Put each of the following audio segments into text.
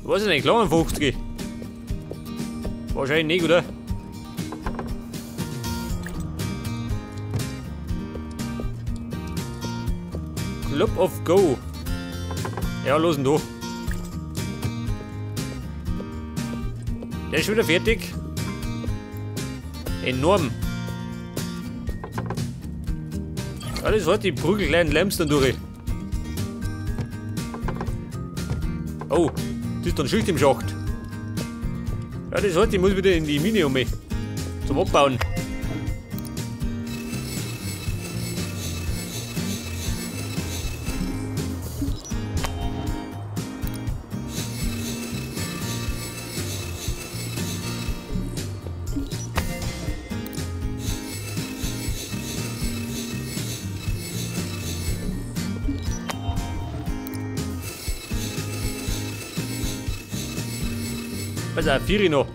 Weiß ich nicht, 52. Wahrscheinlich nicht, oder? Club of Go. Ja, los denn da. Der ist wieder fertig. Enorm. Ja, das hat die prügelkleinen Lamps dann durch. Oh, das ist dann Schicht im Schacht. Ja, das heißt, ich muss wieder in die Mine um mich. Zum Abbauen. Also ein Vieri noch.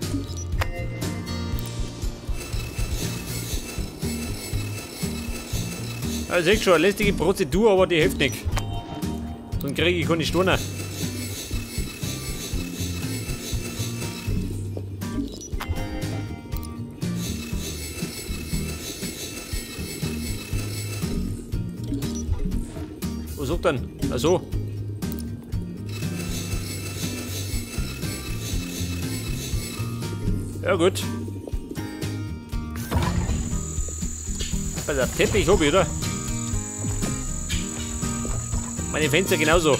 Also echt schon eine lästige Prozedur, aber die hilft nicht. Dann kriege ich keine Steine. Was sagt denn? Ach so. Ja gut. Also Teppich habe ich, oder? Meine Fenster genauso.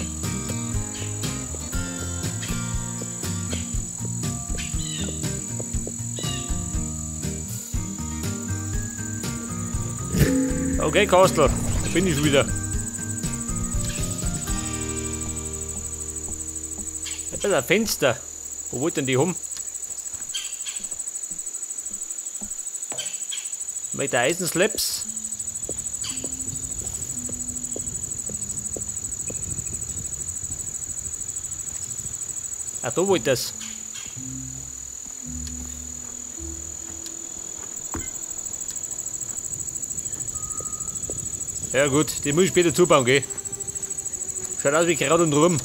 Okay, Kastel, da bin ich schon wieder. Ich hab ein Fenster. Wo wollt denn die haben? Mit der Eisenslaps. Ah, da wollte das. Ja gut, die muss ich später zubauen, gell? Schaut aus wie Kraut und Rum.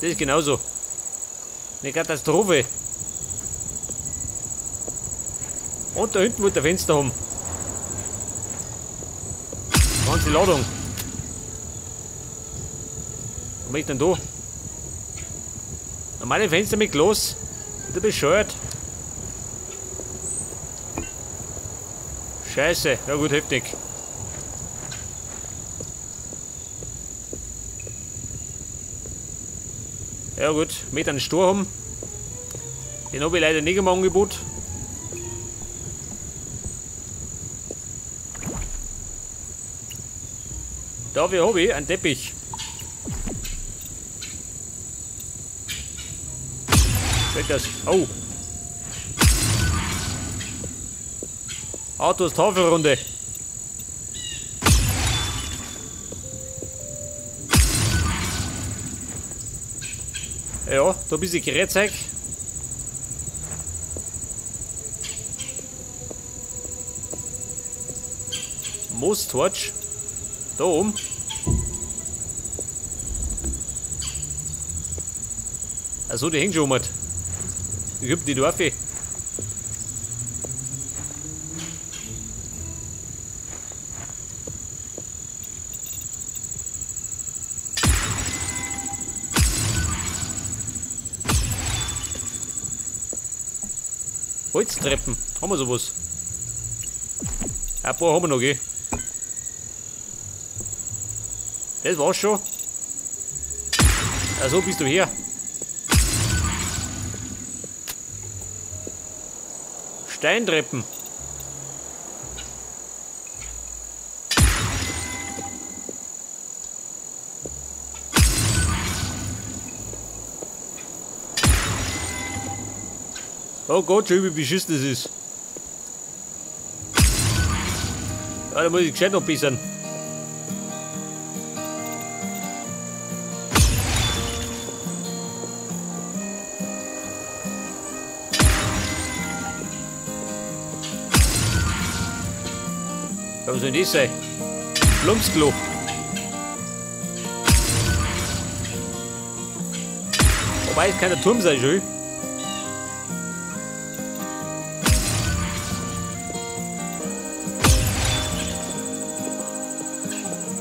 Das ist genauso. Eine Katastrophe. Und da hinten wollte der Fenster haben. Ganze Ladung. Was mach ich denn da? Normale Fenster mit Glas. Wieder bescheuert. Scheiße. Ja gut, heftig. Ja gut, mit einem Stor haben. Den habe ich leider nicht im Angebot. Dafür habe ich einen Teppich. Fällt das? Oh. Arthurs Tafelrunde. Ja, da ein bisschen Gerätzeug. Moostorch. Da oben. Achso, die hängen schon um. Ich hab die Dorfe. Holztreppen. Haben wir sowas? Ein paar haben wir noch, gell? Das war's schon. Also bist du her. Steintreppen. Oh Gott, schön, wie beschissen das ist. Ja, da muss ich gescheit noch bessern. Was soll denn das sein? Plumpsklo. Wobei es kein Turm sein soll.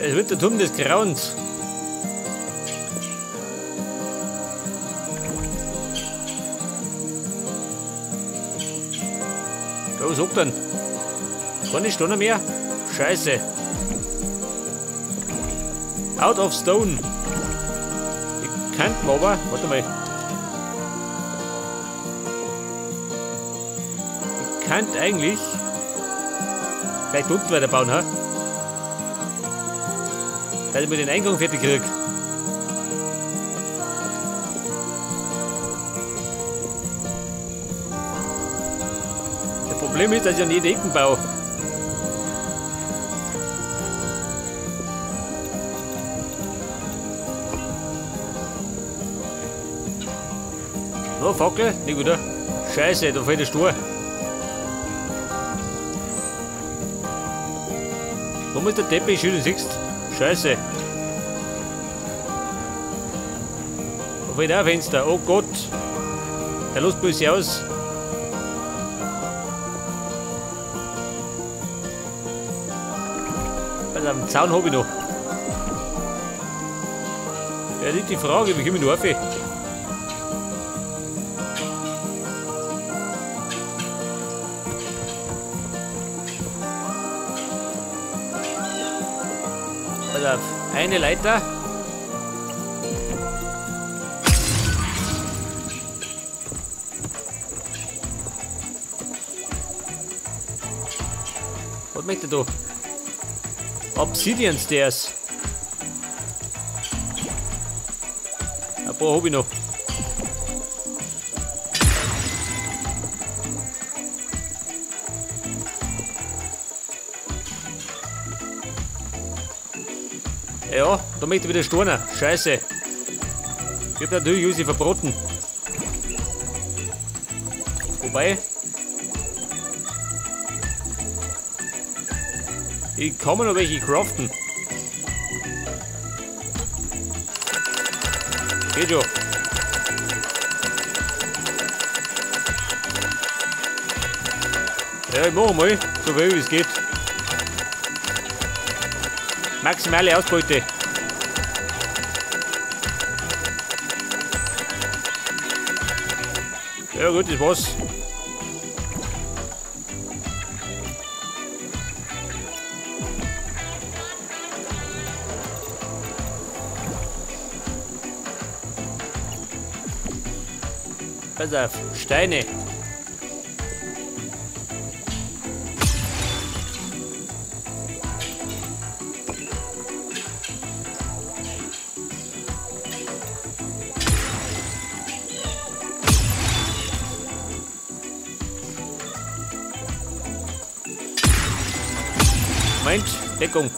Es wird der Turm des Grauens. Was sagt denn? Keine Stunde mehr? Scheiße. Out of Stone. Ich könnte mir aber. Warte mal. Ich könnte eigentlich vielleicht unten weiterbauen, ha? Dass ich mir den Eingang fertig kriege. Das Problem ist, dass ich an jede Ecken baue. No, Fackel? Nicht wieder. Scheiße, da fällt der Stor. Warum ist der Teppich schön, siehst? Scheiße. Da fällt auch ein Fenster. Oh Gott. Der lässt böse aus. Also am Zaun habe ich noch. Ja, das ist die Frage, wie komme ich noch auf? Pass auf, eine Leiter. Was möchte da? Obsidian Stairs. Ein paar habe ich noch. Ja, da möchte ich wieder Steine. Scheiße. Ich hab natürlich Usi verbraten. Wobei. Ich kann mir noch welche craften. Geht schon. Ja, ich mach mal, so viel wie es geht. Maximale Ausbeute. Ja gut, das war's. Pass auf, Steine. Moment, Deckung.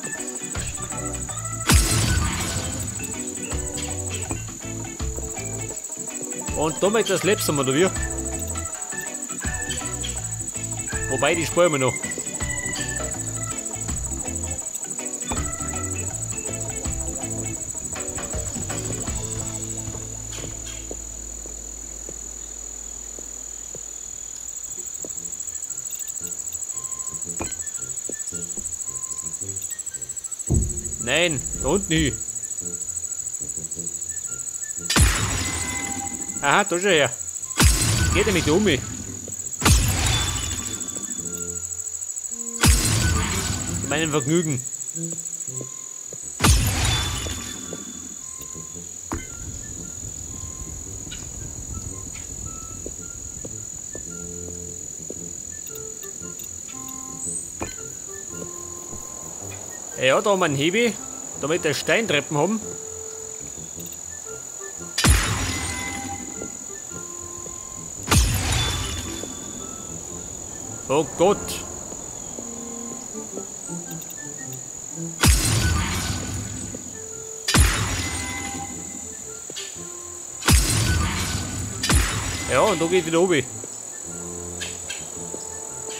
Und da möchte das Lebens haben, oder wie? Wobei, die sparen wir noch. Nein, da unten hin. Aha, da schon her. Geht er mit um mich? Zu meinem Vergnügen. Ja, da haben wir einen Hebi, damit wir Steintreppen haben. Oh Gott! Ja, und da geht wieder oben.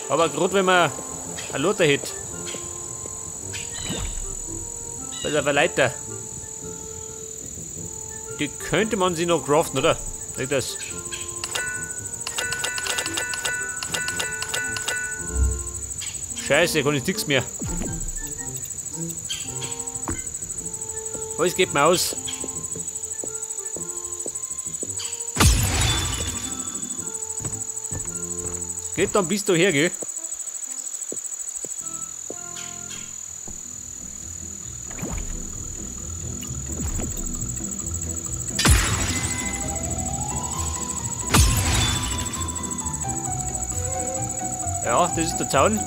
Aber gerade wenn man eine Lotte hätte. Das ist aber Leiter. Die könnte man sich noch craften, oder? Nicht das. Scheiße, kann ich nichts mehr. Alles geht mir aus. Geht dann bis daher, gell? Ja, das ist der Zaun.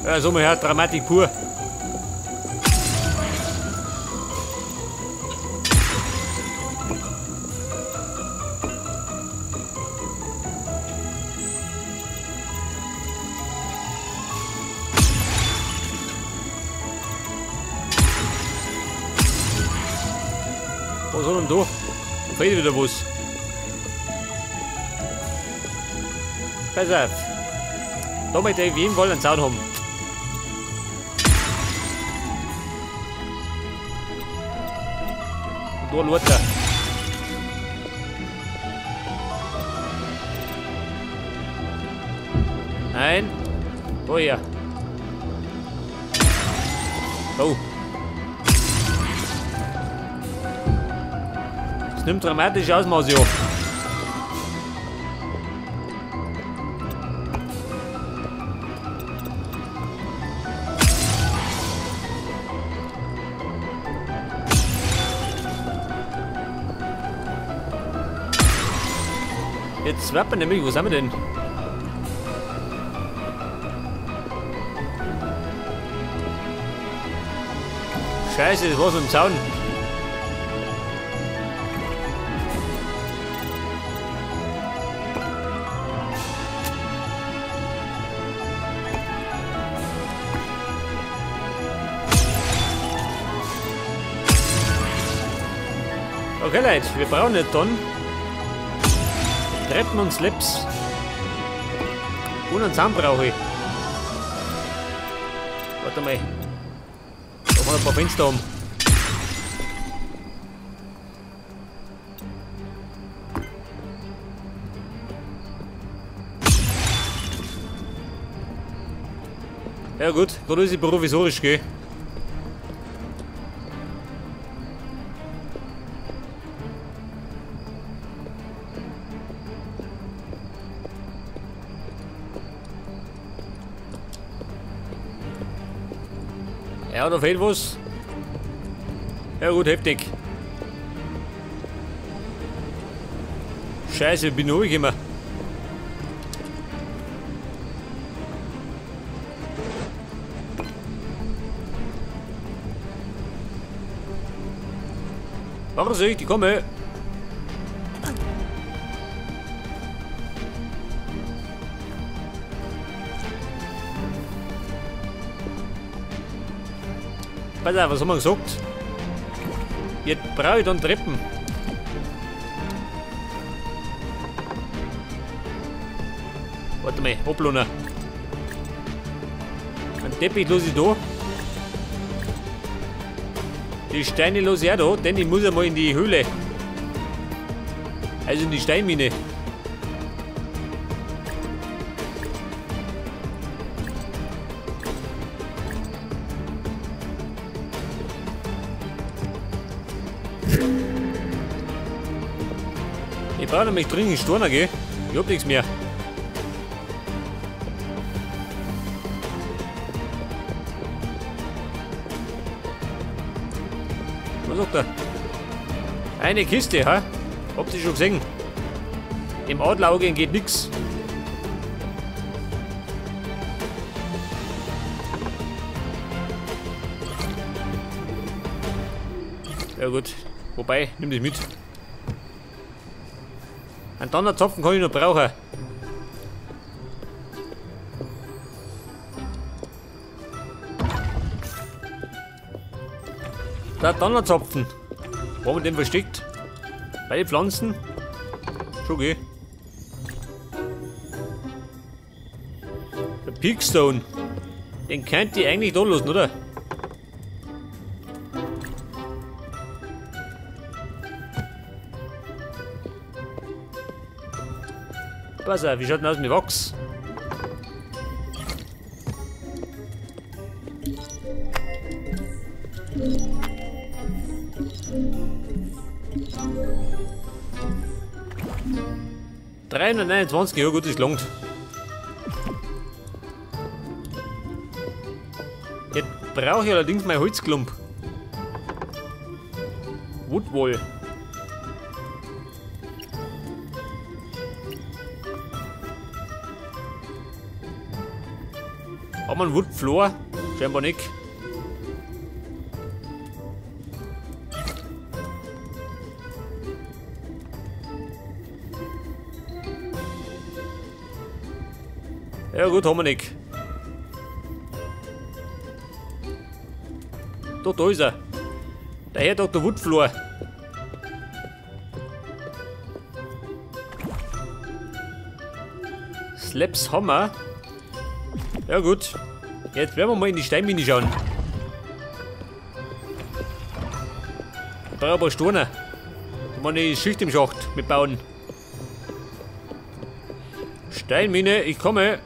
Ja, so mal her, Dramatik pur. Was hat denn da? Da fehlt wieder was. Pass auf. Da möchte ich auf jeden Fall einen Zaun haben. Und da schaut er. Nein. Da her. Oh. Das nimmt dramatische Ausmaße an. Jetzt wappen nämlich, wo sind wir denn? Scheiße, das war's mit dem Zaun. Okay, Leute, wir brauchen nicht dann Treppen und Slips. Und einen Zaun brauche ich. Warte mal. Da haben wir ein paar Fenster um. Ja gut, gerade ist es provisorisch, gell? Ja, da fehlt was. Ja gut, heftig. Scheiße, ich bin ruhig immer. Vorsicht, ich komme. Pass auf, was haben wir gesagt? Jetzt brauche ich dann Treppen. Warte mal, hoppla. Ein Teppich lasse ich da. Die Steine lasse ich auch da, denn ich muss einmal in die Höhle. Also in die Steinmine. Ich brauche nämlich dringend Steine, gell? Ich hab nichts mehr. Was sagt er? Eine Kiste, ha? Habt ihr schon gesehen? Im Adlerauge geht nix. Ja gut. Wobei, nimm das mit. Einen Donnerzapfen kann ich noch brauchen. Der Donnerzapfen. Wo haben wir den versteckt? Bei den Pflanzen? Schon geh. Peakstone. Den könnt ihr eigentlich da lassen, oder? Pass auf, wie schaut denn aus mit Wachs? ...329, ja gut, das langt. Jetzt brauche ich allerdings meinen Holzklump. Woodwall. Haben wir einen Woodfloor? Scheinbar nicht. Ja gut, haben wir nicht. Da ist er. Der Herr Dr. Woodfloor. Slaps haben wir. Ja gut. Jetzt werden wir mal in die Steinmine schauen. Ich brauche ein paar Steine. Ich meine die Schicht im Schacht mitbauen. Steinmine, ich komme.